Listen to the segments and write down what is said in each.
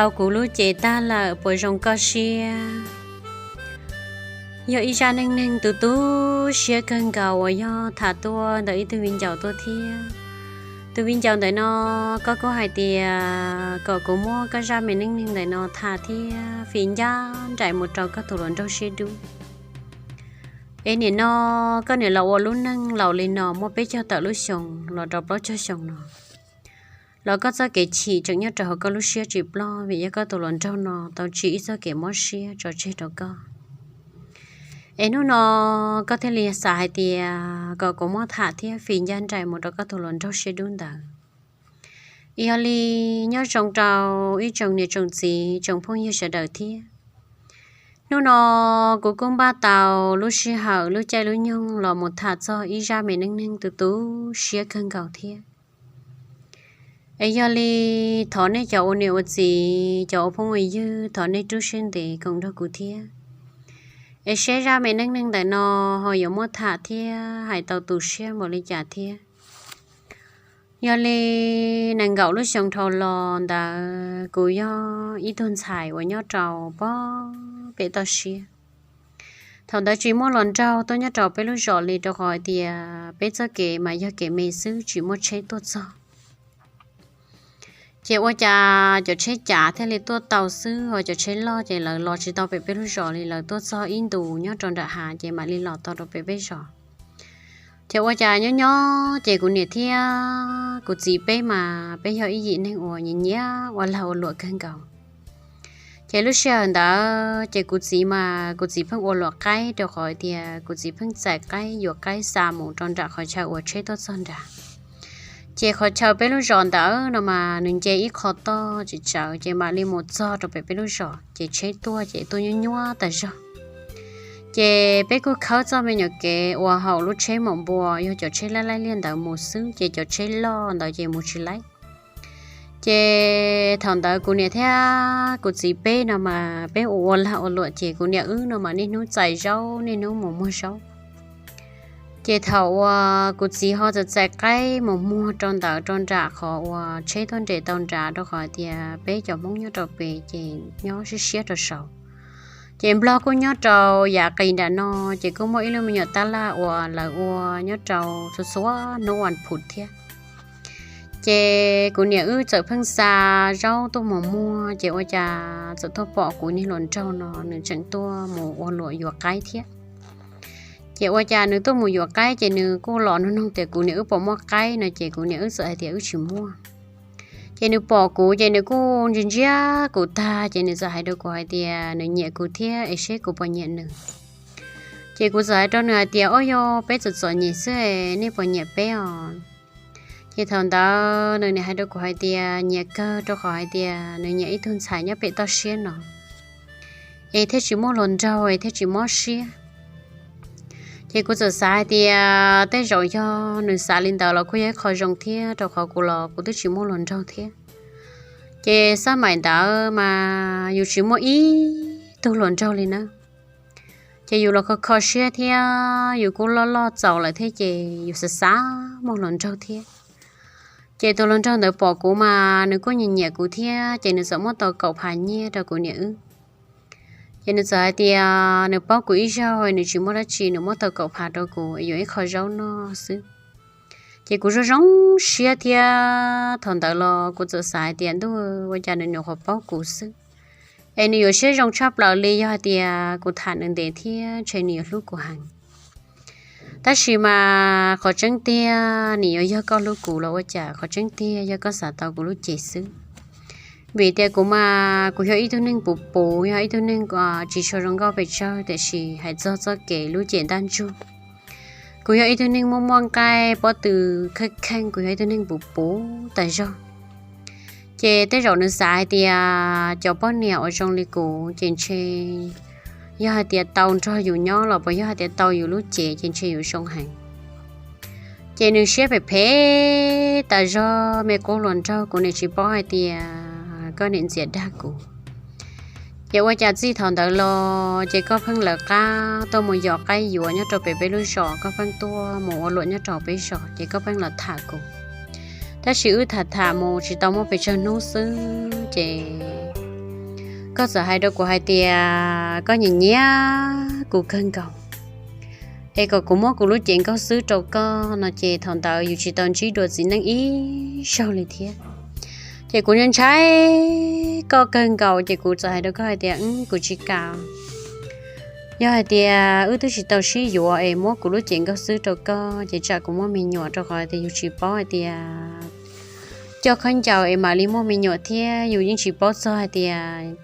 Tau kuv lub cev tag lawm puas zoo koj siab? Yog ib zaj neej neeg tu tu siab kawg nkaus uas yog tham tuaj ntawm ib tug viv ncaus tuaj thiab. Tus viv ncaus ntawm no, koj kuj hais tias kom kuv muab koj zaj me neej neeg ntawm no tham thiab fij ncaj nraim mus rau koj tus hluas nraug siab dub. Es nim no koj niam los ua lub neej laus li no muaj peb caug tawm lub xyoo los rau plaub caug xyoo no, los koj txoj kev chim tseem nyob rau hauv koj lub siab tsis ploj vim yog koj tus hluas nraug no tau tsim ib txoj kev mob siab tso tseg rau koj. Es hnub no koj thiaj li xav hais tias kom kuv muab tham thiab fij ncaj nraim mus rau koj tus hluas nraug siab dub ntawd. Yog li, nyob zoo rau ib tsoom niam tsoom txiv tsoom phooj ywg sawv daws thiab. Hnub no kuv kuj npaj tau lub sij hawm lub caij lub nyoog los mus tham txog ib zaj me neej neeg tu tu siab kawg nkaus thiab. Es yog li, thov nej cov ua niam ua txiv, cov ua phooj ua ywg, thov nej rub siab ntev koom nrog kuv thiab, es seb zaj me neej neeg ntawm no ho yuav muab tham thiab hais tau tu siab npaum li cas thiab. Yog li, nees nkaum lub xyoo dhau los ntawd kuv yog ib tug ntxhais uas nyob rau pem toj siab. Thaum ntawd tsis muaj hluas nraug tuaj nyob rau peb lub zos li rau qhov hais tias peb txoj kev mas yog kev me xwb tsis muaj tsheb tuaj txog. Ces ua cas cov tsheb cav thiaj li tuaj tau xwb, ho cov tsheb loj ces lawv los tsis tau pem peb lub zos li, lawv tuaj txog ib ntus nyob rau nram hav ces mam li los tau rau pem peb zos. Ces ua cas nyob nyob ces kuv niam thiab kuv txiv peb mas peb yog ib yim neeg uas nyiam nyiam ua lag ua luam kawg nkaus. Ces lub sij hawm ntawd ces kuv txiv mas kuv txiv pheej ua luam qaib rau qhov tias kuv txiv pheej txais qaib yuav qaib xa mus rau nram qhov chaw uas tsheb tuaj txog nrad. Ces qhov chaw peb lub zos ntawd no mas nws nce ib qho toj tsis tsawv ces mam li mus txog rau pem peb lub zos ces tsheb tuaj ces tuaj nyuab nyuab tas zog. Ces peb kuj khawb txoj me nyuam kev uas haum lub tsheb maum npua yog cov tsheb laib laib liaj ntawd mus xwb ces cov tsheb loj ntawd ces mus tsis laib. Ces thaum ntawd kuv niam thiab kuv txiv peb no mas peb ua ua lag ua luam ces kuv niam wb no mas niaj hnub txais zaub niaj hnub mus muag zaub. Ces thaum uas kuv txiv ho txawm txais qaib mus muag rau ntawd rau nram qhov uas tsheb tuaj nres tau nrad rau qhov tias peb cov Hmoob nyob rau pem ces nyob siab siab rau saud. Ces Nplog kuj nyob rau yav qis nram no, ces kuj muaj ib lub me nyuam tab laj uas lawv ua nyob rau txhua txhua hnub vas phuv thiab. Ces kuv niam wb txawm pheej xa zaub tuaj mus muag, ces ua cas txawm tuaj pom kuv niag hluas nraug no nws tseem tuaj mus ua luam yuav qaib thiab. Ces ua cas nws tuaj mus yuav qaib ces nws kuj los nug noog tias kuv niam wb puas muaj qaib no, ces kuv niam wb txawm hais tias wb tsis muaj. Ces nws pom kuv ces nws kuj ntsia ntsia kuv tag ces nws txawm hais rau kuv hais tias nws nyiam kuv thiab es seb kuv puas nyiam nws. Ces kuv txawm hais rau nws hais tias, Ob, yog peb txom txom nyem xwb, nej puas nyiam peb os? Ces thaum ntawd nws nim hais rau kuv hais tias nyiam kawg rau qhov hais tias nws nyiam ib tug ntxhais nyob pem toj siab no, es thiaj tsis muaj hluas nraug es thiaj tsis mob siab. Ces kuv txawm xav hais tias tej zaum yog nws xav li ntawd los kuj yog ib qho zoo thiab, rau qhov kuv los kuv twb tsis muaj hluas nraug thiab. Ces xab maim ntawd mas yus tsis muaj ib tug hluas nraug li na. Ces yus los kho kho siab thiab yus kuj loj loj txaus lawm thiab ces yus xav xav muaj hluas nraug thiab. Ces tus hluas nraug ntawd pom kuv mas nws kuj nyiam nyiam kuv thiab, ces nws txawm muab tau kaum phav nyiaj rau kuv niam wb. Ces nws txawm hais tias nws paub kuv ib zaug, nws tsis muaj dab tsi, nws muab tau kaum phav rau kuv yuav ib qho zaub noj xwb. Ces kuv zoo zoo siab thiab thaum ntawd los kuv txawm xav hais tias ntuj, ua cas nws nyuam qhuav paub kuv xwb, es nws yuav siab zoo tshaj plaws li yog hais tias kuv tham nws ntev thiab ntshe nws yuav hlub kuv heev. Tab sis mas qhov tseeb tiag nws yuav yog koj hlub kuv los ua cas, qhov tseeb tiag yog koj xav tau kuv lub cev xwb. Vim tias kuv mas kuv yog ib tug neeg puv puv, yog ib tug neeg tsis tshua zoo nkauj pes tsawg, tiam sis hais txog txoj kev lub cev ntaj ntsug, kuv yog ib tug neeg muaj muaj nqaij pob tw kheej kheej, kuv yog ib tug neeg puv puv tas zog. Ces tej zaum nws xav hais tias cov poj niam uas zoo li kuv ces ntshe yog hais tias tau nrog yus nyob los puas yog hais tias tau yus lub cev ces ntshe yus zoo heev. Ces nws siab phem phem tas zog, me qub hluas nraug, kuv nim tsis paub hais tias koj nim ntxias dag kuv. Ces ua cas txij thaum ntawd los ces koj pheej lawv qab tuaj mus yos qaib yuav nyob rau pem peb lub zos, koj pheej tuaj mus ua luam nyob rau peb zos, ces koj pheej los tham kuv. Tab sis wb tham tham mus tsis tau muaj pes tsawg hnub xwb ces koj txawm hais rau kuv hais tias koj nyiam nyiam kuv kawg nkaus, es kom kuv muab kuv lub cev nkauj xwb rau koj no ces thaum ntawd yus tsis tau ntsib dua txiv neej ib zaug li thiab. Ces kuv ntshai ntshai koj kawg nkaus ces kuv txawm hais rau koj hais tias, kuv tsis kam. Yog hais tias wb twb tsis tau sib yuav es muab kuv lub cev nkauj xwb rau koj ces tsam kuv muaj me nyuam, rau qhov tias yus tsis paub hais tias coj khaub ncaws es mam li muaj me nyuam thiab yus yeej tsis paub txog hais tias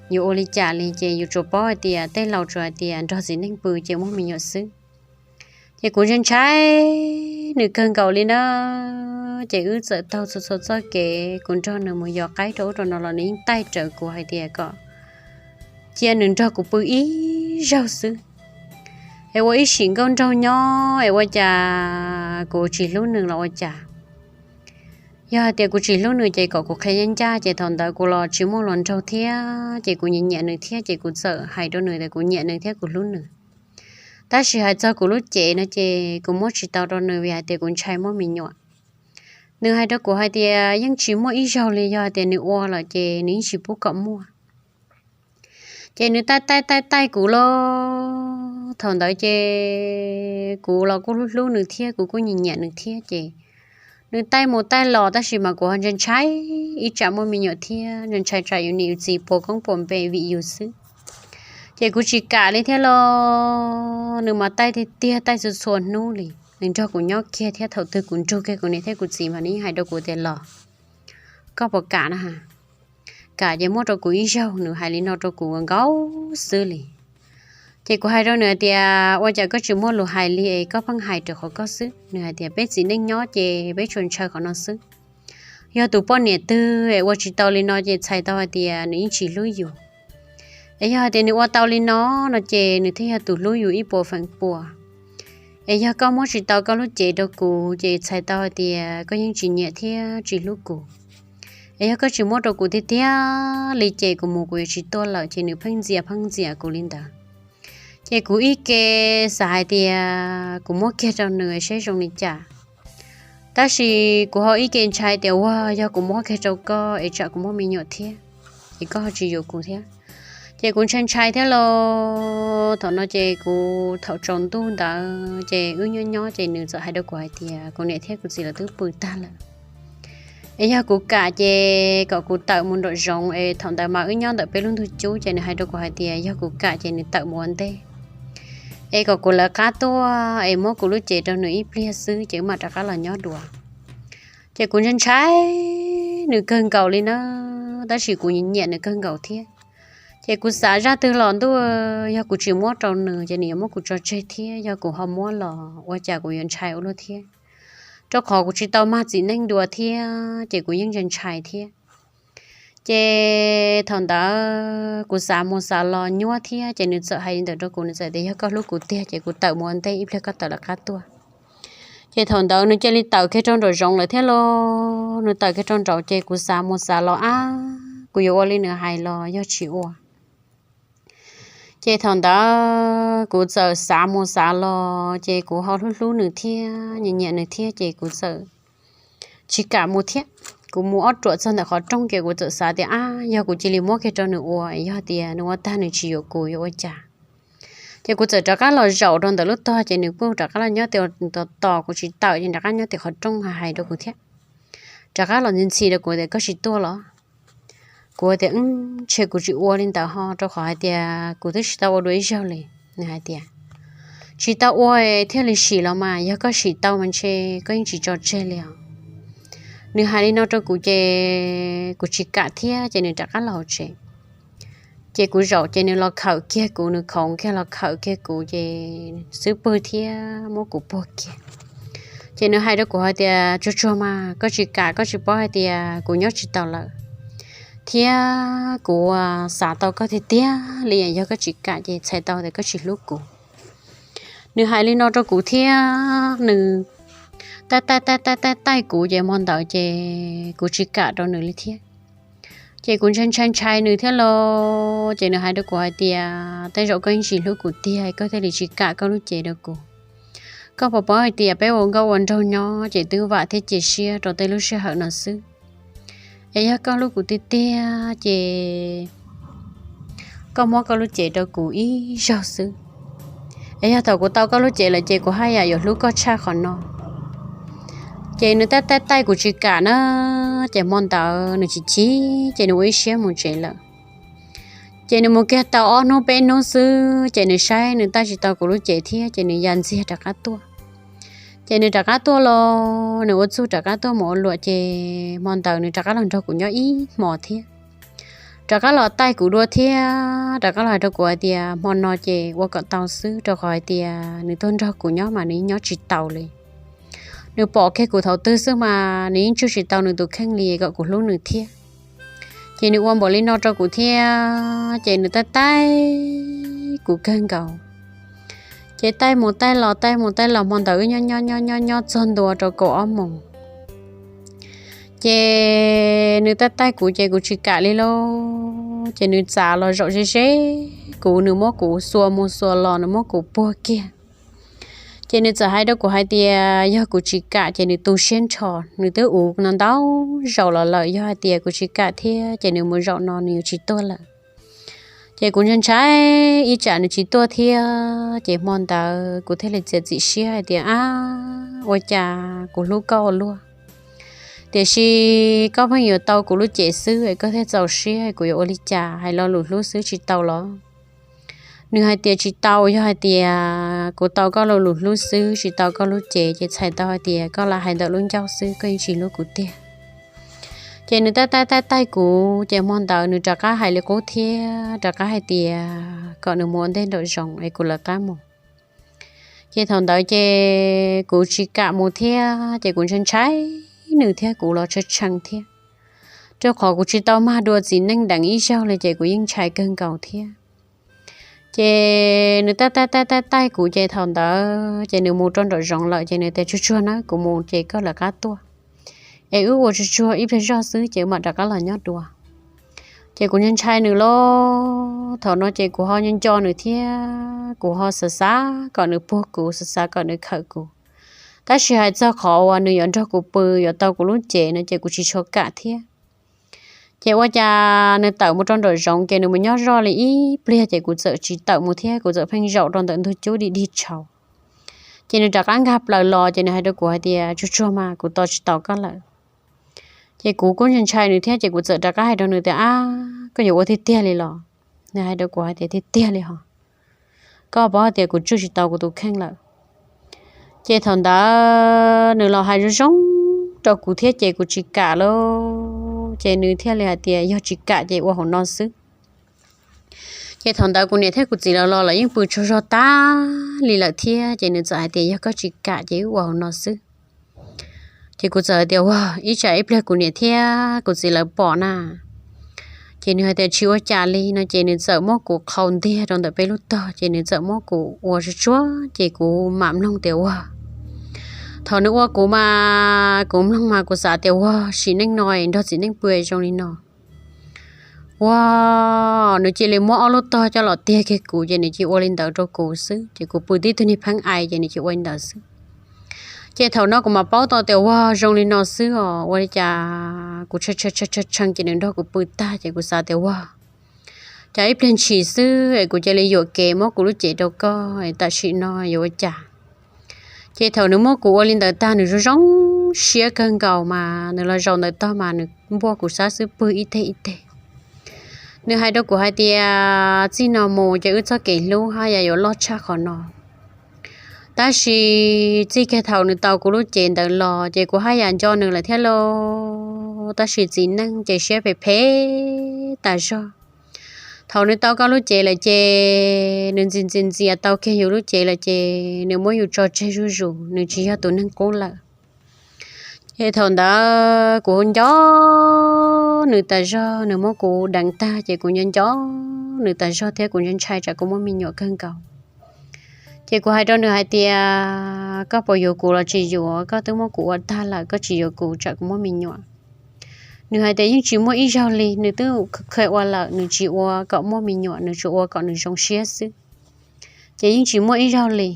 yuav ua li cas li. Ces yus tsuas paub hais tias tej laus tsuas hais tias nrog txiv neej pw ces muaj me nyuam xwb. Ces kuv ntshai ntshai nws kawg nkaus li na. Ces wb txawm taug txhua txhua txoj kev, kuv nrog nws mus yos qaib rau ub rau no los nws yeej taij rawv kuv hais tias kom cia nws nrog kuv pw ib zaug xwb, es ua ib sim nkauj nraug nyob es ua cas kuv tsis hlub nws los ua cas. Yog hais tias kuv tsis hlub nws ces kom kuv qhia ncaj ncaj. Ces thaum ntawd kuv los tsis muaj hluas nraug thiab ces kuv nyiam nyiam nws thiab ces kuv txawm hais rau nws tias kuv nyiam nws thiab kuv hlub nws. Tab sis hais txog kuv lub cev no ces kuv muab tsis tau rau nws vim hais tias kuv ntshai muaj me nyuam. Nws hais rau kuv hais tias yeej tsis muaj ib zaug li, yog hais tias nws ua lawm ces nws yeej tsis pub kom muaj. Ces nws taij taij taij taij kuv los thaum ntawd ces kuv los kuj hlub hlub nws thiab kuv kuj nyiam nyiam nws thiab ces nws taij mus taij los tab sis mas kuv ho ntshai ntshai ib tsam muaj me nyuam thiab ntshai ntshai tsam yus niam yus txiv puas koob puas npe vim yus xwb. Ces kuv tsis kam li thiab los nws mas taij tiag tiag taij txhua txhua hnub li. Nws nrog kuv nyob kiag thiab thaum twg kuv nrug kiag kuv niam thiab kuv txiv mas nws yeej hais rau kuv tias los, koj puas kam na? Kam ces muab rau kuv ib zaug. Nws hais li no rau kuv nkaus xwb li. Ces kuv hais rau nws hais tias ua cas koj tsis muaj lus hais li es koj pheej hais rau qhov koj xwb? Nws hais tias peb txiv neej nyob ces peb tsuas ntshaw qhov no xwb. Yog tus poj niam twg es ua tsis tau li no ces txhais tau hais tias nws yeej tsis hlub yus. Es yog hais tias nws ua tau li no no ces nws thiaj yog tus hlub yus ib puas feem pua. Es yog koj muab tsis tau koj lub cev rau kuv ces txhais tau hais tias koj yeej tsis nyiam thiab tsis hlub kuv. Es yog koj tsis muab rau kuv tiag tiag li ces kuv mus kuv yuav tsis tuaj lawm. Ces nws pheej ntxias pheej ntxias kuv li ntawd. Ces kuv ib ke xav hais tias kuv muab kiag rau nws saib zoo li cas. Tab sis kuv ho ib ke ntshai tias ua yog kuv muab kiag rau koj es tsam kuv muaj me nyuam thiab, es koj ho tsis yuav kuv thiab. Ces kuv ntshai ntshai thiab los thaum no ces kuv thaum tsaus ntuj ntawd ces wb nyob nyob ces nws txawm hais rau kuv hais tias kuv niam thiab kuv txiv lawv twb pw tag lawm. Es yog kuv kam ces kom kuv tawm mus nraum zoov es thaum ntawd mas wb nyob ntawm peb lub ntug cub ces nws hais rau kuv hais tias yog kuv kam ces nws tawm mus ua ntej es kom kuv lawv qab tuaj es muab kuv lub cev rau nws ib pliag xwb ces wb mam rov qab los nyob dua. Ces kuv ntshai ntshai nws kawg nkaus li na, tab sis kuv nyiam nyiam nws kawg nkaus thiab. Ces kuv xav zaj twg los ntuj, yog kuv tsis muab rau nws ces nws yuav muab kuv tso tseg thiab, yog kuv ho muab los ua cas kuv yuav ntshai ua luaj thiab, rau qhov kuv tsis tau mag txiv neej dua thiab ces kuv yeej ntshai ntshai thiab. Ces thaum ntawd kuv xav mus xav los nyuaj thiab ces nws txawm hais li ntawd rau kuv, nws txawm tias yog koj hlub kuv tiag ces kuv tawm mus ua ntej ib pliag koj tawm lawv qab tuaj. Ces thaum ntawd nws cia li tawm kiag rau nraum zoov lawm thiab los, nws tawm kiag rau nraud ces kuv xav mus xav los ab, kuv yuav ua li nws hais los yog tsis ua. Ces thaum ntawd kuv txawm xav mus xav los ces kuv ho hlub hlub nws thiab nyiam nyiam nws thiab ces kuv txawm tsis kam mus thiab. Kuv mus ob ruam txog ntawm qhov rooj ces kuv txawm xav tias ab, yog kuv cia li muab kiag rau nws ua, yog tias nws ua tag nws tsis yuav kuv yuav ua cas. Ces kuv txawm rov qab los zaum rau ntawm lub tog ces nws kuj rov qab los nyob tim tos tos kuv tsis tawm ces rov qab nyob tim qhov rooj hais hais rau kuv thiab. Rov qab los ntxhi ntxhi rau kuv tias koj tsis tuaj los? Kuv tias ntshe kuv tsis ua li ntawd ho, rau qhov hais tias kuv twb tsis tau ua dua ib zaug li. Nws hais tias tsis tau ua thiaj li sim los mas, yog koj sim tau mas ntshe koj yeej tsis tso tseg li os. Nws hais li no rau kuv ces kuv tsis kam thiab ces nws rov qab los hauv tsev. Ces kuv zaum ces nws los khawm kiag kuv, nws khoov kiag los khawm kiag kuv ces xub pwg thiab muab kuv puag kiag. Ces nws hais rau kuv hais tias tsuag tsuag mas koj tsis kam, koj tsis paub hais tias kuv nyob tsis tau lawm, thiab kuv xav tau koj tiag tiag li, yog koj tsis kam ces txhais tau tias koj tsis hlub kuv. Nws hais li no rau kuv thiab nws taij taij taij taij taij kuv ces hmo ntawd ces kuv tsis kam rau nws li thiab. Ces kuv ntshai ntshai ntshai nws thiab los ces nws hais rau kuv hais tias tej zaum koj yeej tsis hlub kuv tiag koj thiaj li tsis kam koj lub cev rau kuv. Koj puas paub hais tias peb ua nkauj ua nraug nyob ces twb vam thiab cia siab rau tej lub sij hawm no xwb. Es yog koj hlub kuv tiag tiag ces koj muab koj lub cev rau kuv ib zaug xwb, es yog thaum kuv tau koj lub cev lawm ces kuv haj yam yuav hlub koj tshaj qhov no. Ces nws taij taij taij kuv tsis kam na, ces hmo ntawd nws chim chim ces nws ua ib siab mus tsev lawm. Ces nws mus kiag tau ob hnub peb hnub xwb ces nws saib nws taij tsis tau kuv lub cev thiab ces nws ya ntxiag rov qab tuaj. Ces nws rov qab tuaj los nws ua txuj rov qab tuaj mus ua luam ces hmo ntawd nws rov qab los nrog kuv nyob ib hmos thiab. Rov qab los taij kuv dua thiab rov qab los hais rau kuv hais tias hmo no ces ua kom tau xwb rau qhov hais tias nws tuaj nrog kuv nyob mas nws yeej nyob tsis taus li. Nws pom kiag kuv thaum twg xwb mas nws yeej tsuj tsis tau nws tus kheej li kom kuv hlub nws thiab. Ces nws ua npaum li no rau kuv thiab ces nws taij taij kuv kawg nkaus. Ces taij mus taij los taij mus taij los hmo ntawd wb nyob nyob nyob nyob nyob txog ntua rau kaum ob moos. Ces nws taij taij kuv ces kuv tsis kam li lauj, ces nws txav los zaum ze ze kuv, nws muab kuv xuas mus xuas los, nws muab kuv puag kiag. Ces nws txawm hais rau kuv hais tias yog kuv tsis kam ces nws tu siab nrho, nws twb uv no ntau zaus los lawm, yog hais tias kuv tsis kam thiab ces nws mus zaum no nws yuav tsis tuaj lawm. Ces kuv ntshai ntshai ib tsam nws tsis tuaj thiab ces hmo ntawd kuv thiaj li txiav txim siab hais tias ab, ua cas kuv hlub koj ua luaj, tiam sis koj pheej yuav tau kuv lub cev xwb es koj thiaj txaus siab, kuv yuav ua li cas, hais lo lus hlub xwb tsis tau los? Nws hais tias tsis tau, yog hais tias kuv tau koj lo lus hlub xwb tsis tau koj lub cev ces txhais tau hais tias koj lam hais ntawm lub ncauj xwb, koj yeej tsis hlub kuv tiag. Ces nws taij taij taij taij kuv ces hmo ntawd nws rov qab hais li qub thiab rov qab hais tias kom nws mus ua ntej nraum zoov es kuv lawv qab mus. Ces thaum ntawd ces kuv tsis kam mus thiab ces kuv ntshai ntshai nws thiab kuv los tshee tshee thiab, rau qhov kuv tsis tau mag dua txiv neej deev ib zaug li ces kuv yeej ntshai kawg nkaus thiab. Ces nws taij taij taij taij taij kuv ces thaum ntawd ces nws mus rau nraum zoov lawm ces nws tias tsuag tsuag nawb, kuv mus ces koj lawv qab tuaj, es wb ua tsuag tsuag ib pliag zog xwb ces mam rov qab los nyob dua. Ces kuv ntshai ntshai nws lauj, thaum no ces kuv ho nco nco nws thiab kuv ho xav xav kom nws puag kuv, xav xav kom nws khawm kuv. Tab sis hais txog qhov uas nws yuav nrog kuv pw yuav tau kuv lub cev no ces kuv tsis tshua kam thiab. Ces ua cas nws tawm mus rau nraum zoov ces nws mus nyob zoj li ib pliag ces kuv txawm tsis tawm mus thiab kuv txawm pheej zaum rau ntawm ntug cub dig dig tshaus. Ces nws rov qab nkag plaws los ces nws hais rau kuv hais tias tsuag tsuag mas kuv tos tsis tau koj lawm. Ces kuv kuj ntshai ntshai nws thiab ces kuv txawm rov qab hais rau nws tias ab, koj yuav ua tiag tiag li los? Nws hais rau kuv hais tias tiag tiag li hos, koj paub hais tias kuv tsuj tsis tau kuv tus kheej lawm. Ces thaum ntawd nws los hais zoo zoo rau kuv thiab ces kuv tsis kam lauj, ces nws thiaj li hais tias yog tsis kam ces ua hauv no xwb. Ces thaum ntawd kuv niam thiab kuv txiv lawv los lawv yeej pw tsaug zog tag li lawm thiab ces nws txawm hais tias yog koj tsis kam ces wb ua hauv no xwb. Ces kuv txawm hais tias ua ib tsam ib pliag kuv niam thiab kuv txiv lawv pom na. Ces nws hais tias tsis ua cas li no ces nws txawm muab kuv qhau ntiag rau ntawm peb lub tog ces nws txawm muab kuv ua tsuag tsuag ces kuv mam mloog tias ua. Thaum nws ua kuv mas kuv mloog mas kuv xav tias ua sim neej no nrog txiv neej pw zoo li no. Ua, nws cia li muab ob lub tog coj los tiag kiag kuv ces nws cia ua li ntawd rau kuv xwb ces kuv pw tib tug niag pheeb ais ces nws cia ua li ntawd xwb. Ces thaum no kuv mam paub tau tias ua zoo li no xwb os, ua li cas kuv tshee tshee ces nws nrog kuv pw tag ces kuv xav tias ua cas ib pliag ntshis xwb es kuv cia li yuam kev muab kuv lub cev rau koj es tam sim no yuav ua cas. Ces thaum nws muab kuv ua li ntawd tag nws zoo zoo siab kawg nkaus mas nws los zaum ntawm tog mas nws npuaj kuv sab xub pwg ib teg ib teg. Nws hais rau kuv hais tias txij no mus ces wb txoj kev hlub haj yam yuav loj tshaj qhov no. Tab sis txij kiag thaum nws tau kuv lub cev ntawd los ces kuv haj yam nco nws lawm thiab lauj, tab sis txiv neej ces siab phem phem tas zog. Thaum nws tau koj lub cev lawm ces nws ntxias ntxias ntxias tau kiag yus lub cev lawm ces nws muab yus tso tseg zuj zus, nws tsis yog tus neeg qub lawm. Ces thaum ntawd kuv nco nws tas zog, nws muab kuv deev tag ces kuv nco nco nws tas zog thiab kuv ntshai ntshai tsam kuv muaj me nyuam kawg nkaus. Ces kuv hais rau nws hais tias koj puas yuav kuv los tsis yuav, koj twb muab kuv ua tag lawm, koj tsis yuav kuv tsam kuv muaj me nyuam. Nws hais tias yeej tsis muaj ib zaug li, nws twb kha ua lawm, nws tsis ua kom muaj me nyuam, nws tsuas ua kom nws zoo siab xwb. Ces yeej tsis muaj ib zaug li.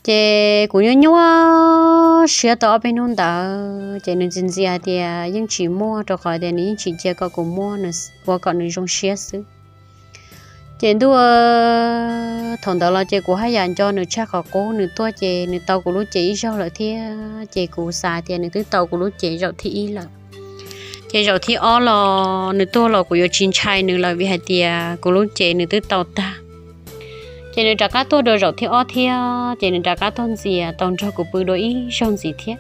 Ces kuv nyuaj nyuaj siab tau ob peb hnub ntawd ces nws ntxias ntxias hais tias yeej tsis muaj, rau qhov tias nws yeej tsis cia kom kuv muaj, nws ua kom nws zoo siab xwb. Ces ntuj, thaum ntawd los ces kuv haj yam nco nws tshaj qhov qub, nws tuaj ces nws tau kuv lub cev ib zaug lawm thiab, ces kuv xav tias nws twb tau kuv lub cev zaum thib ib lawm. Ces zaum thib ob los nws tuaj los kuv yuav tsis ntshai nws lawm vim hais tias kuv lub cev nws twb tau tag. Ces nws rov qab tuaj dua zaum thib ob thiab, ces nws rov qab tuaj ntxias tau nrog kuv pw dua ib zaug ntxiv thiab.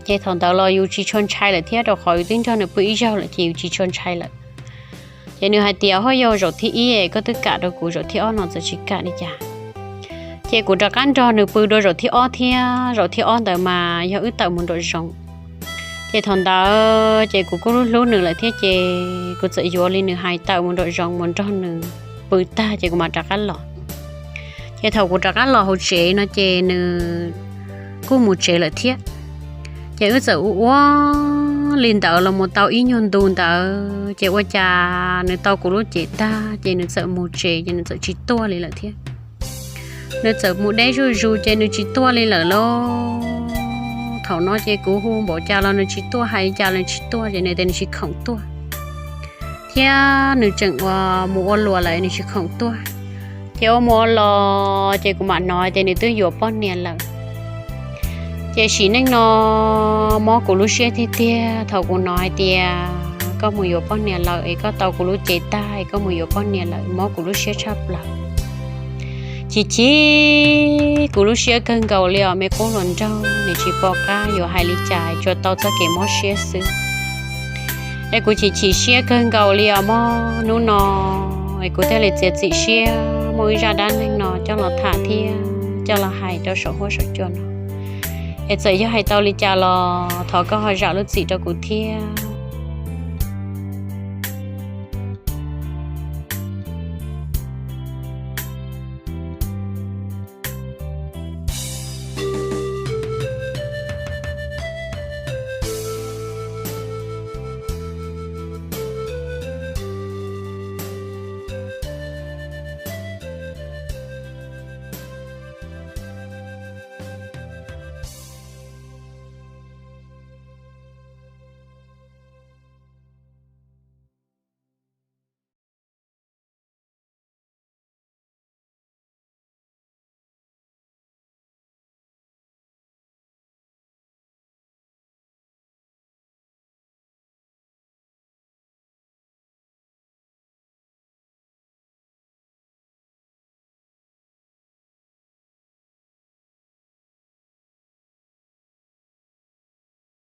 Ces thaum ntawd los yus tsis tshua ntshai lawm thiab, rau qhov yus twb nrog nws pw ib zaug lawm ces yus tsis tshua ntshai lawm. Ces nws hais tias, Hoj yog zaum thib ib koj twb kam rau kuv, zaum thib ob no txawm tsis kam li cas? Ces kuv rov qab nrog nws pw dua zaum thib ob thiab, zaum thib ob ntawd mas yog wb tawm mus nraum zoov. Ces thaum ntawd ces kuv kuj hlub hlub nws lawm thiab, ces kuv txawm yuav li nws hais, tawm mus nraum zoov mus nrog nws pw tag ces kuv mam rov qab los. Ces thaum kuv rov qab los hauv tsev no ces nws kuj mus tsev lawm thiab. Ces wb txawm ua ua li ntawd los mus tau ib nyuag ntu ntawd, ces ua cas nws tau kuv lub cev tag ces nws txawm mus tsev, ces nws txawm tsis tuaj li lawm thiab. Nws txawm mus deb zuj zus ces nws tsis tuaj li lawm lauj. Thaum no ces kuv hu npaum cas los nws tsis tuaj, hais li cas los nws tsis tuaj, ces nws tias nws tsis khoom tuaj. Thiab nws tseem ua mus ua luam lawm nws tsis khoom tuaj. Ces ua mus ua los ces kuv mam hnov tias nws twb yuav poj niam lawm. Ces sim neej no mob kuv lub siab tiag tiag thaum kuv hnov hais tias koj mus yuav poj niam lawm es koj tau kuv lub cev tag es koj mus yuav poj niam lawm, mob kuv lub siab tshaj plaws. Chim chim kuv lub siab kawg nkaus li os me qub hluas nraug, nws tsis pom qab yuav hais li cas, tsuas tau txoj kev mob siab xwb. Es kuv chim chim siab kawg nkaus li os mog, hnub no es kuv thiaj li txiav txim siab muab ib zaj dab neeg no coj los tham thiab coj los hais rau saum huab saum cua no. Es txawm yog hais tau li cas los thov koj ho zam lub txim rau kuv thiab.